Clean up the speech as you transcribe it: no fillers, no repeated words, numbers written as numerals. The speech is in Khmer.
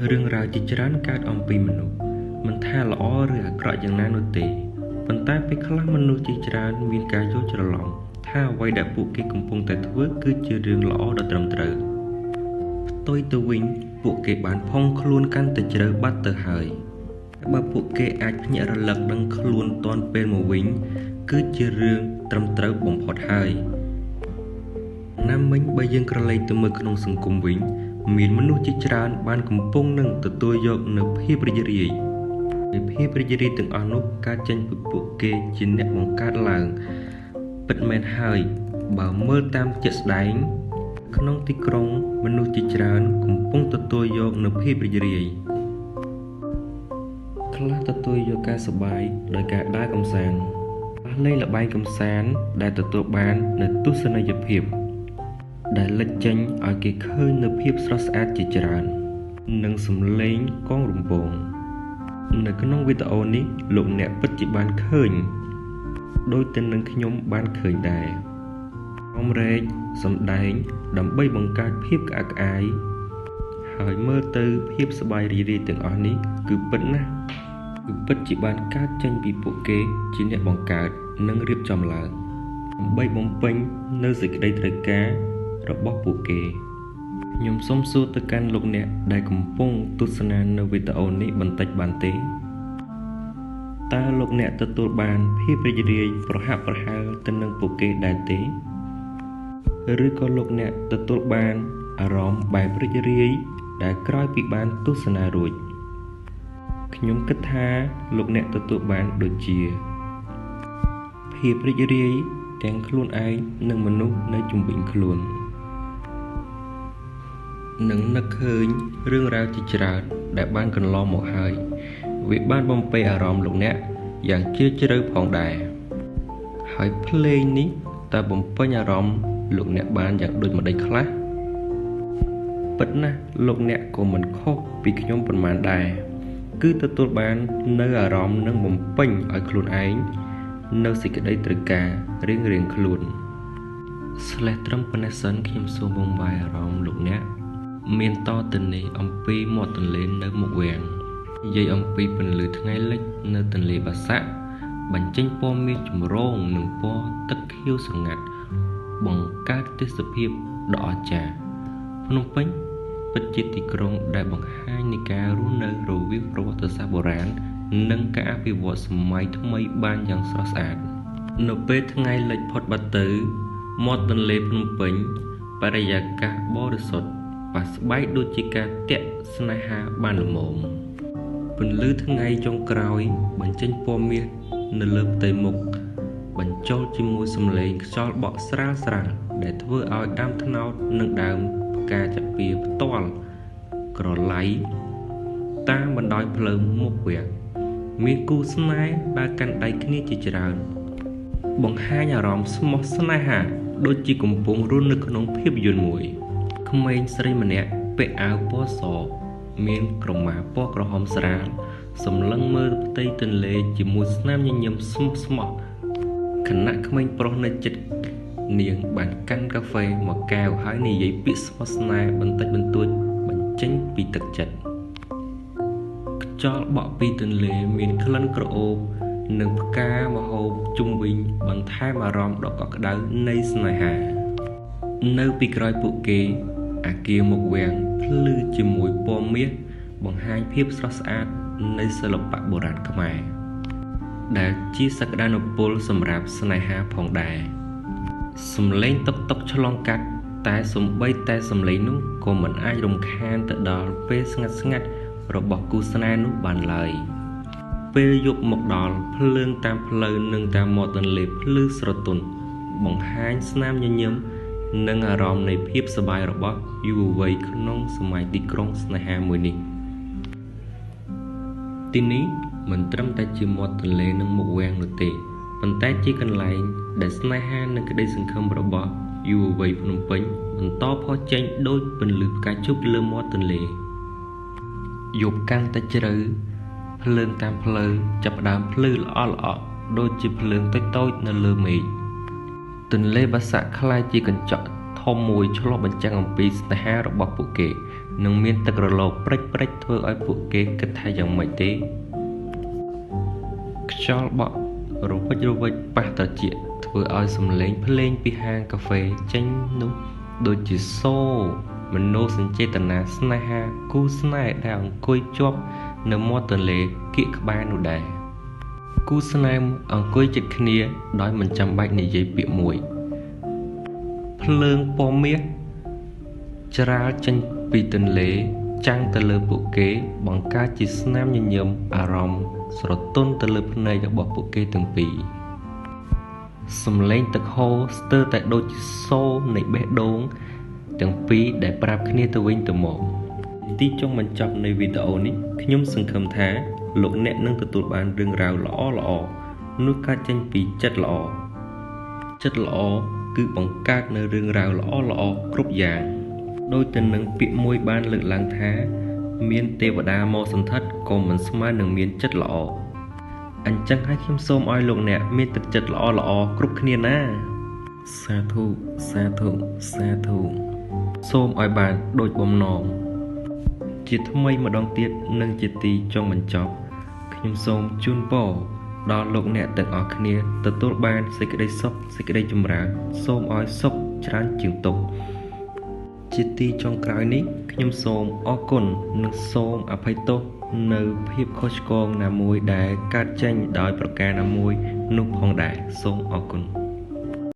រឿងរ៉ាវជាច្រើនកើតអំពីមនុស្សមិនថាល្អឬអាក្រក់យ៉ាងណានោះទេប៉ុន្តែពេលខ្លះមនុស្សជាច្រើនមានការយល់ច្រឡំថាអ្វីដែលពួកគេកំពុងតែធ្វើគឺជារឿងល្អដ៏ត្រឹមត្រូវផ្ទុយទៅវិញពួកគេបានផុងខ្លួនកាន់តែជ្រៅបាត់ទៅហើយបើពួកគេអាចភ្ញាក់រលឹកដឹងខ្លួនទាន់ពេលមកវិញគឺជារឿងត្រឹមត្រូវបំផុតហើយណាមិញបើយើងក្រឡេកទៅមើលក្នុងសង្គមវិញមានមនុស្សជាច្រើនបានកំពុងនឹងទទួលយកនូវភាពរីករាយហើយភាពរីករាយទាំងអស់នោះកើតចេញពីពួកគេជាអ្នកបង្កើតឡើងពិតមែនហើយបើមើលតាមជាក់ស្ដែងក្នុងទីក្រុងមនុស្សជាច្រើនកំពុងទទួលយកនូវភាពរីករាយខ្លះទទួលយកការសប្បាយដោយការដើរកម្សាន្តខ្លះលេងល្បែងកម្សាន្តដែលទទួលបាននូវទស្សនីយភាពដែលលេចចេញឲ្យគេឃើញនូវភាពស្រស់ស្អាតជាច្រើននិងសំឡេងកងរំពងនៅក្នុងវីដេអូនេះលោកអ្នកពិតជាបានឃើញដូចទៅនឹងខ្ញុំបានឃើញដែរអមរែកសម្ដែងដើម្បីបង្កើតភាពក្អាកក្អាយហើយមើលទៅភាពសប្បាយរីករាយទាំងអស់នេះគឺពិតណាស់គឺពិតជាបានកើតចេញពីពួកគេជាអ្នកបង្កើតនិងរៀបចំឡើងដើម្បីបំពេញនៅសេចក្តីត្រូវការរបស់ពួកគេខ្ញុំសូមសួរទៅកាន់លោកអ្នកដែលកំពុងទស្សនានៅវីដេអូនេះបន្តិចបានទេតើលោកអ្នកទទួលបានភាពរីករាយប្រហាក់ប្រហែលទៅនឹងពួកគេដែរទេឬក៏លោកអ្នកទទួលបានអារម្មណ៍បែបរីករាយដែលក្រោយពីបានទស្សនារួចខ្ញុំគិតថាលោកអ្នកទទួលបានដូចជាភាពរីករាយទាំងខ្លួនឯងនិងមនុស្សនៅជុំវិញខ្លួននិងនឹកឃើញរឿងរ៉ាវជាច្រើនដែលបានកន្លងមកហើយវាបានបំពេញអារម្មណ៍លោកអ្នកយ៉ាងជ្រាលជ្រៅផងដែរហើយភ្លេងនេះតើបំពេញអារម្មណ៍លោកអ្នកបានយ៉ាងដូចម្តេចខ្លះពិតណាស់លោកអ្នកក៏មិនខុសពីខ្ញុំប៉ុន្មានដែរគឺទទួលបាននៅអារម្មណ៍និងបំពេញឲ្យខ្លួនឯងនៅសេចក្តីត្រូវការរៀងៗខ្លួនស្លេះត្រឹមប៉ុណ្ណេះសិនខ្ញុំសូមបង្វែរអារម្មណ៍លោកអ្នកមានតទៅនេះអំពីមាត់ទន្លេនៅមុខវាំងនិយាយអំពីពន្លឺថ្ងៃលិចនៅទន្លេបាសាក់បញ្ចេញពណ៌មាសចម្រងនិងពណ៌ទឹកខៀវស្រងាត់បង្កើតទេសភាពដ៏អស្ចារ្យភ្នំពេញពិតជាទីក្រុងដែលបង្ហាញនៃការរស់នៅរវាងប្រវត្តិសាស្ត្របុរាណនិងការអភិវឌ្ឍសម័យថ្មីបានយ៉ាងស្រស់ស្អាតនៅពេលថ្ងៃលិចផុតបាត់ទៅមាត់ទន្លេភ្នំពេញបរិយាកាសបរិសុទ្ធប៉ះស្បែកដូចជាការទាក់ស្នេហាបានល្មមពន្លឺថ្ងៃចុងក្រោយបញ្ចេញពណ៌មាសនៅលើផ្ទៃមុខបញ្ចូលជាមួយសំឡេងខ្យល់បក់ស្រាលស្រាលដែលធ្វើឲ្យដើមត្នោតនិងដើមផ្កាចាពីផ្ទាល់ក្រឡៃតាមបណ្ដោយផ្លូវមុខវាំងមានគូស្នេហ៍ដើរកាន់ដៃគ្នាជាច្រើនបង្ហាញអារម្មណ៍ស្មោះស្នេហាដូចជាកំពុងរស់នៅក្នុងភាពយន្តមួយក្មេងស្រីម្នាក់ពាក់អាវពណ៌សមានក្រមាពណ៌ក្រហមស្រាលសម្លឹងមើលផ្ទៃទន្លេជាមួយស្នាមញញឹមស្មោះស្មោះខណៈក្មេងប្រុសនៅជិតនាងបានកាន់កាហ្វេមួយកែវហើយនិយាយពាក្យស្មោះស្នេហ៍បន្តិចបន្តួចបញ្ចេញពីទឹកចិត្តខ្យល់បក់ពីទន្លេមានក្លិនក្រអូបនិងផ្កាមហូបជុំវិញបន្ថែមអារម្មណ៍ដ៏កក់ក្ដៅនៃស្នេហានៅពីក្រោយពួកគេអាគារមុខវាំងភ្លឺជាមួយពណ៌មាសបង្ហាញភាពស្រស់ស្អាតនៃសិល្បៈបុរាណខ្មែរដែលជាសក្តានុពលសម្រាប់ស្នេហាផងដែរសំឡេងតុកតុកឆ្លងកាត់តែសំបីតែសំឡេងនោះក៏មិនអាចរំខានទៅដល់ពេលស្ងាត់ស្ងាត់របស់គូស្នេហ៍នោះបានឡើយពេលយប់មកដល់ភ្លើងតាមផ្លូវនិងតាមមាត់ទន្លេភ្លឺស្រទន់បង្ហាញស្នាមញញឹមនិងអារម្មណ៍នៃភាពសប្បាយរបស់យុវវ័យក្នុងសម័យទីក្រុងស្នេហាមួយនេះទីនេះមិនត្រឹមតែជាមាត់ទន្លេនិងមុខវាំងនោះទេប៉ុន្តែជាកន្លែងដែលស្នេហានិងក្តីសង្ឃឹមរបស់យុវវ័យភ្នំពេញបន្តផុសចេញដូចពន្លឺផ្កាឈូកលើមាត់ទន្លេយប់កាន់តែជ្រៅភ្លើងតាមផ្លូវចាប់ផ្ដើមភ្លឺល្អក់ល្អក់ដូចជាភ្លើងតូចៗនៅលើមេឃទន្លេបាសាក់ក្លាយជាកញ្ចក់ធំមួយឆ្លុះបញ្ចាំងអំពីស្នេហារបស់ពួកគេ នឹងមានទឹករលកព្រិចៗធ្វើឲ្យពួកគេគិតថាយ៉ាងម៉េចទេខ្យល់បក់រវិចៗប៉ះត្រចៀកធ្វើឲ្យសំឡេងភ្លេងពីហាងកាហ្វេចេញនោះដូចជាសូរមនោសញ្ចេតនាស្នេហាគូស្នេហ៍ដែលអង្គុយជាប់នៅមាត់ទន្លេគៀកក្បែរនោះដែរគូស្នេហ៍អង្គុយជិតគ្នាដោយមិនចាំបាច់និយាយពាក្យមួយភ្លើងពណ៌មាសច្រាលចេញពីទន្លេចាំងទៅលើពួកគេបង្កើតជាស្នាមញញឹមអារម្មណ៍ស្រទន់ទៅលើភ្នែករបស់ពួកគេទាំងពីរសំឡេងទឹកហូរស្ទើរតែដូចជាសូរនៃបេះដូងទាំងពីរដែលប្រាប់គ្នាទៅវិញទៅមកទីចុងបញ្ចប់នៃវីដេអូនេះខ្ញុំសង្ឃឹមថាលោកអ្នកនឹងទទួលបានរឿងរ៉ាវល្អៗនោះកើតចេញពីចិត្តល្អចិត្តល្អគឺបង្កើតនៅរឿងរ៉ាវល្អៗគ្រប់យ៉ាងដូចទៅនឹងពាក្យមួយបានលើកឡើងថាមានទេវតាមកសន្ធិដ្ឋក៏មិនស្មើនឹងមានចិត្តល្អអញ្ចឹងហើយខ្ញុំសូមឲ្យលោកអ្នកមានទឹកចិត្តល្អៗគ្រប់គ្នាណាសាធុសាធុសាធុសូមឲ្យបានដូចបំណងជាថ្មីម្ដងទៀតនិងជាទីចុងបញ្ចប់ខ្ញុំសូមជូនពរដល់លោកអ្នកទាំងអស់គ្នាទទួលបានសេចក្តីសុខសេចក្តីចម្រើនសូមឲ្យសុខច្រើនជាងទុក្ខជាទីចុងក្រោយនេះខ្ញុំសូមអរគុណនិងសូមអភ័យទោសនៅភាពខុសឆ្គងណាមួយដែលកើតចេញដោយប្រការណាមួយនោះផងដែរសូមអរគុណ